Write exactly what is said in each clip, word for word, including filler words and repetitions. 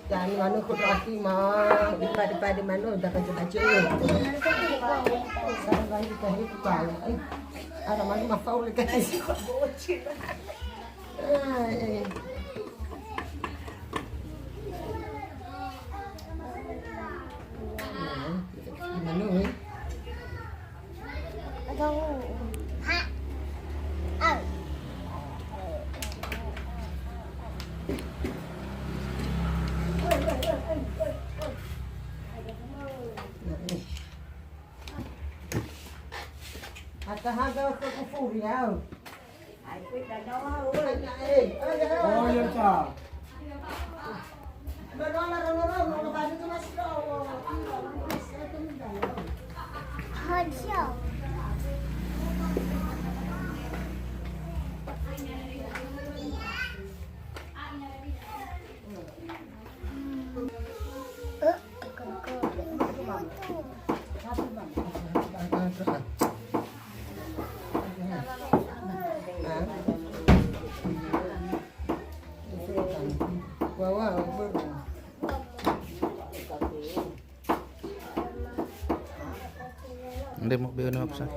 Dani manu ko dati ma, padi-padi manu, dah baca-baca ya. Sama lagi kita hidup kaya. Eh, ada manu mafau lagi. Ah, eh. Manu, eh. Hata-hata ke kufuri, au. Oh, iya, Ca. Nde mo beo nama pesan.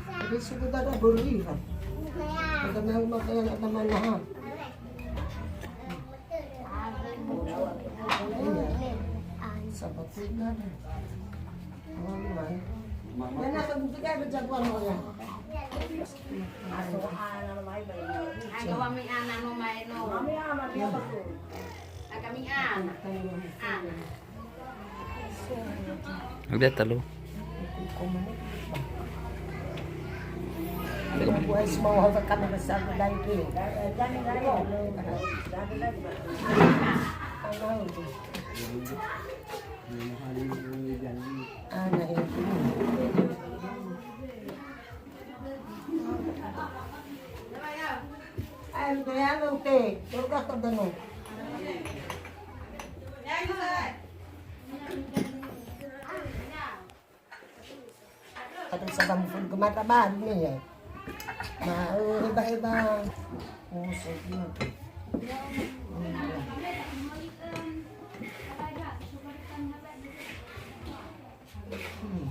Jadi suku dada berlira. Kita mau makan anak teman lah. Sahabat kita ada. Mama. Mama. Mana aku juga ada jagoan orang. Masuk anak mai. Ada kami anak no mai no. Kami anak dia betul. Kami anak. Anak. Udah telu. Aduh, sabang pun kemata baru nih ya. Nah, eh, hebat-hebat. Oh, sedih. Hmm.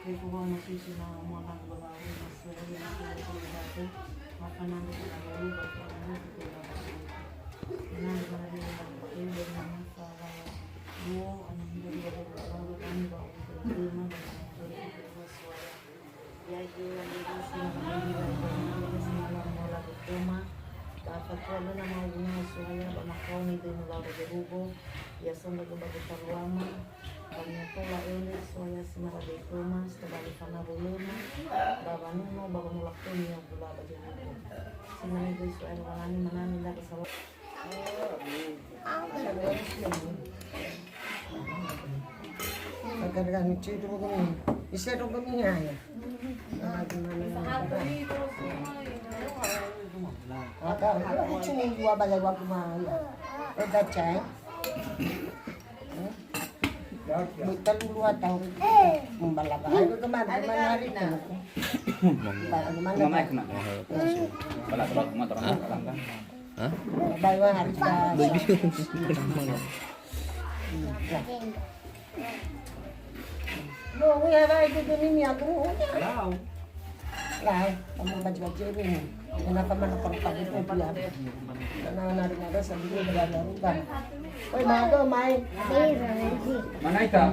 Fefu hua masusu na mua lagu ba wa'auri, masöri, masöri, masöri, masöri, mafanandu ba wa'auri, ba wa'auri, ba wa'auri. Menandu ba hari ini, ba wa'auri, ba wa'auri, ba wa'auri. Duo, ana hingga dua puluh dua, ba kami, ba wa'auri, ba wa'auri, ba wa'auri, ba wa'auri, ba wa'auri. Ya'ugö, ya'ugö, sinamahiri, ba wa'auri, ba wa'auri, ba wa'auri, ba wa'auri. Ba fatua lö na mau guna So'aya, ba makao nidöi mulau ba gerugo, ya so ndra'ugö ba gotaluama. Ba mi'atola ele So'aya si marabe khöma, si tobali fanawu lö ma, ba wanuno, ba wanolakhömi ya'ugula ba gerugo. Si mane göi So'aya Lowalangi manami ndra'ugö sawa'u. Kadang-kadang lucu itu pokoknya. Bisa dong kami ya. Maka lucu nih dua balai waktu mah ya. Udah cek. Bukan dua tahun. Membalap aja kemana, kemana hari itu. Kemana, kemana? Hah? Baik, Bang, harus dah. Lo, we have I did ini aku. Lah, kamu baca-baca ini. Kenapa mana perempuan itu dia? Karena nari-nari sendiri berada rumah. Woi, mago, mai. Mana itu?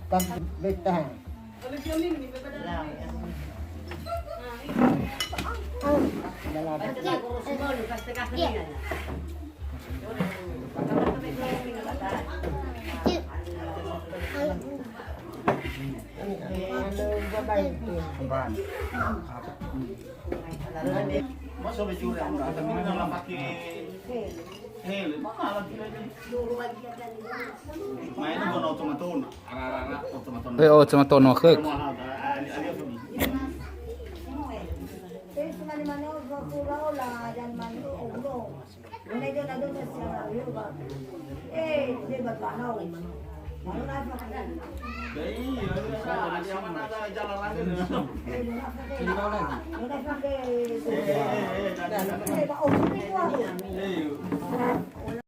Tak betah. Eh, oh, cuma tono khöu.